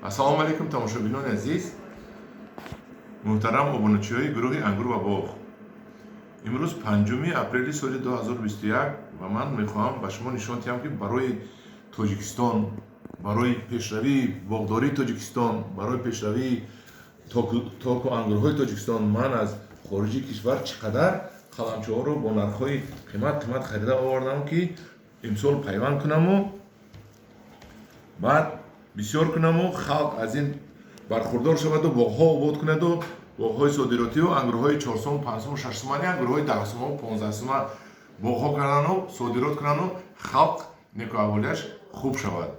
Ассалому алайкум, тамошобинони азиз, муҳтарам обуначиҳои гурӯҳи «Ангур ва боғ». Имрӯз 5 апрели соли 2021 ва ман мехоҳам ба шумо нишон диҳам, ки барои Тоҷикистон, барои пешравии боғдории Тоҷикистон, барои пешравии току ангурҳои Тоҷикистон ман аз хориҷи кишвар чӣ қадар қаламчаҳоро бо нархҳои қимат қимат харида овардам, ки имсол пайванд кунаму баъд бисёр кунаму халқ аз ин бархурдор шаваду боғҳо обод кунаду боғҳои содиротию ангурҳои 4 сом, 5 сом, 6 сомани, ангурҳои 10 сомаву 15 сома боғҳо кардану содирот кунану халқ некуаҳволиаш хуб шавад.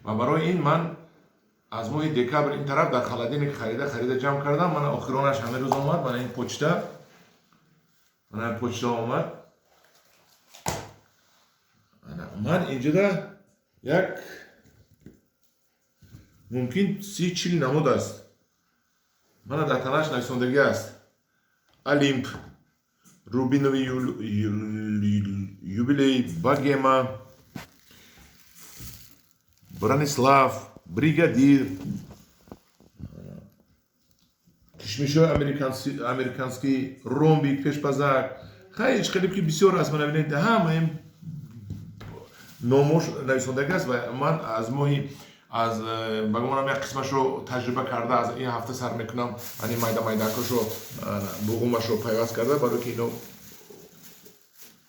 Ва барои ин ман аз моҳи декабр ин тараф дар холодильник харида харида ҷамъ кардам. Мана, охиронаш ҳамин рӯз омад. Мана ин почта, мана ин почта омад. Ман инҷода як мумкин 30-40 намуд аст. Мана, дар танаш нависондагӣ аст: Олимп, Рубиновый юбилей, Богема, Бронислав, Бригадир, кишмишҳои американский, Ромбик, пешпазак, хай, хеле ки бисёр аст. Мана, бинед, ҳама ин номош нависондагӣ аст. Ва ман аз моҳи аз ба гумонам як қисмашро таҷриба карда, аз ин ҳафта сар мекунам, ани майда майдакашо, буғумашро пайваст карда, барои ки ино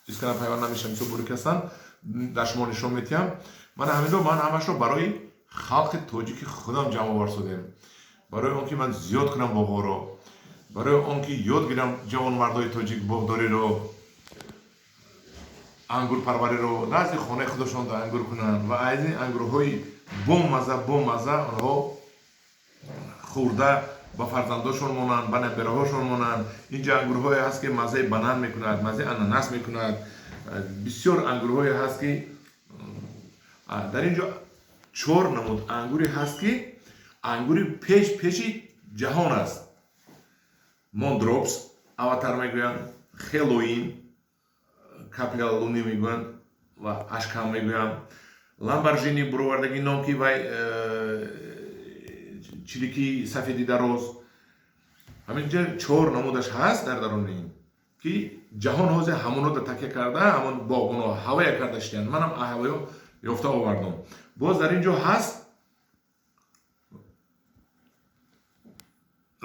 искана пайванд намешаванд, бисёр бурик ҳастанд, дар шумо нишон метиҳам. Мана, ҳаминро ман ҳамашро барои халқи тоҷики худам ҷамъ овар содем, барои он ки ман зиёд кунам боғҳоро, барои он ки ёд гирам ҷавонмардои тоҷик боғдориро, ангурпарвариро, назди хонаи худашон ангур кунанд ва аз ин ангурҳои бомаза бомаза онҳо хӯрда ба фарзандошон монанд, ба набераҳошон монанд. Инҷа ангурҳое ҳаст, ки маззаи банан мекунад, маззаи ананас мекунад. Бисёр ангурҳое ҳаст, ки дар ин ҷо чор намуд ангуре ҳаст, ки ангури пеш пеши ҷаҳон аст: Мондропс, Аватар мегӯянд, Хеллоуин, Капля луны мегӯянд ва Ашкан мегӯянд, Ламборҷини буровардагӣ ном, ки вай чилики сафеди дароз. Ҳаминҷа чор намудаш ҳаст дар даруни ин, ки ҷаҳон ҳозир ҳамоно такя карда, ҳамон боғбоно ҳавая карда шиданд. Манам ҳаваё ёфта овардам. Боз дар ин ҷо ҳаст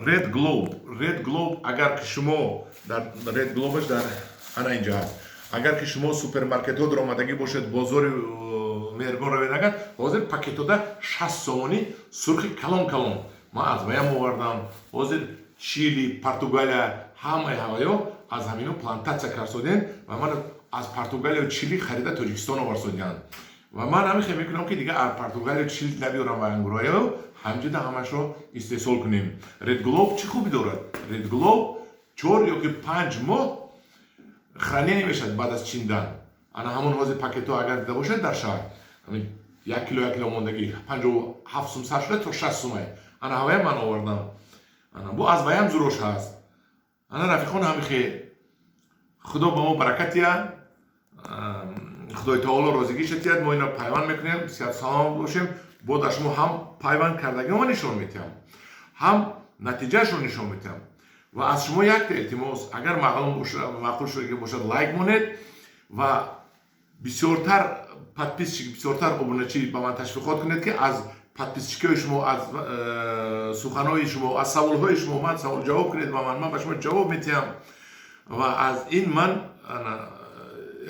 Red Globe. Red Globe, агар ки шумо дар Red Globe аш дар ана инҷо ҳаст, агар ки шумо супермаркетҳо даромадагӣ бошед, бозори Меҳргон равед, агар ҳозир пакетода 60 сомонӣ, сурхи калон калон, ман аз ваям овардам. Ҳозир Чили, Португалия, ҳамаи ҳаваё аз ҳамино плантатсия карсодем ва ман аз Португалию Чили харида Тоҷикистон оварсодиям. Ва ман ҳамин хел мекунам, ки дигар аз Португалию Чили набиёрам ва ангурҳоё ҳамҷода ҳамашро истеҳсол кунем. Red Globe чӣ хубӣ дорад? Red Globe 4 ё ки 5 моҳ хранение мешавад баъд аз чиндан. Ана ҳамон ҳозир пакетҳо агар дида бошед дар шаҳр, 1 кило, 1 кило мондагӣ, 57 сум сар шуда то 60 сумай. Ана ҳаваям ман овардам. Ана бо аз ваям зурош ҳаст. Ана, рафиқон, ҳами хел. Худо ба мо баракат диҳад, Худои таоло розигиша диҳад. Мо инро пайванд мекунем, сиҳату саломат бошем. Бо дар шумо ҳам пайванд кардагиҳо нишон метиҳам, ҳам натиҷаашро нишон метиҳам. Ва аз шумо якта илтимос: агар маъқул шудагӣ бошад, лайк монед ва бисёртар подписчик, бисёртар обуначӣ ба ман ташвиқот кунед, ки аз подписчикҳои шумо, аз суханҳои шумо, аз саволҳои шумо ман савол ҷавоб кунед ба ман, ман ба шумо ҷавоб метиҳам ва аз ин ман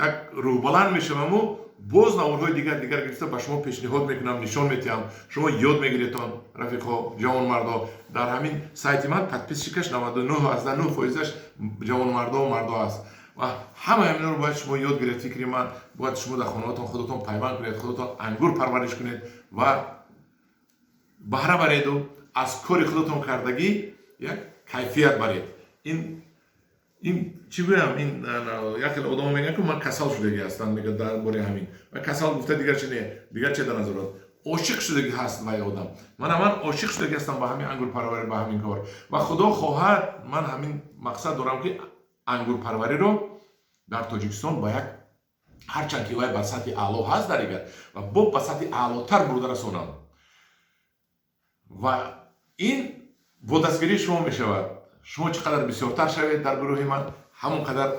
як рӯҳбаланд мешаваму боз наворҳои дигар дигар гирифта ба шумо пешниҳод мекунам, нишон метиҳам, шумо ёд мегиретон. Рафиқҳо, ҷавонмардо, дар ҳамин сайти ман подписчикаш 99,9 фоизаш ҷавонмардо, мардо аст ва ҳамаи ҳаминро бояд шумо ёд гиред. Фикри ман, бояд шумо дар хонаҳотон худатон пайванд кунед, худатон ангур парвариш кунед ва баҳра бареду аз кори худатон кардагӣ як кайфият баред. Ин чӣ гӯям, ин як хеле одамо мегӯянд, ки ман касал шудагӣ ҳастам, мега дар бораи ҳамин ва касал гуфта дигар чи не, дигар че дар назар ошиқ шудагӣ ҳаст вай одам. Мана, ман ошиқ шудагӣ ҳастам ба ҳамин ангурпарварӣ, ба ҳамин кор ва Худо хоҳад, ман ҳамин мақсад дорам, ки ангурпарвариро дар Тоҷикистон ба як, ҳарчанд ки вай ба сатҳи аъло ҳаст дар дигар, ва бо ба сатҳи аълотар бурда расонам. Ва ин бо дастгирии шумо мешавад. Шумо чӣ қадар бисёртар шавед дар гурӯҳи ман, ҳамон қадар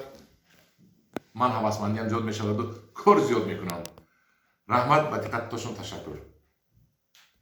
ман ҳавасмандиам зиёд мешаваду кор зиёд мекунам. Раҳмат, ба диққататошон ташаккур.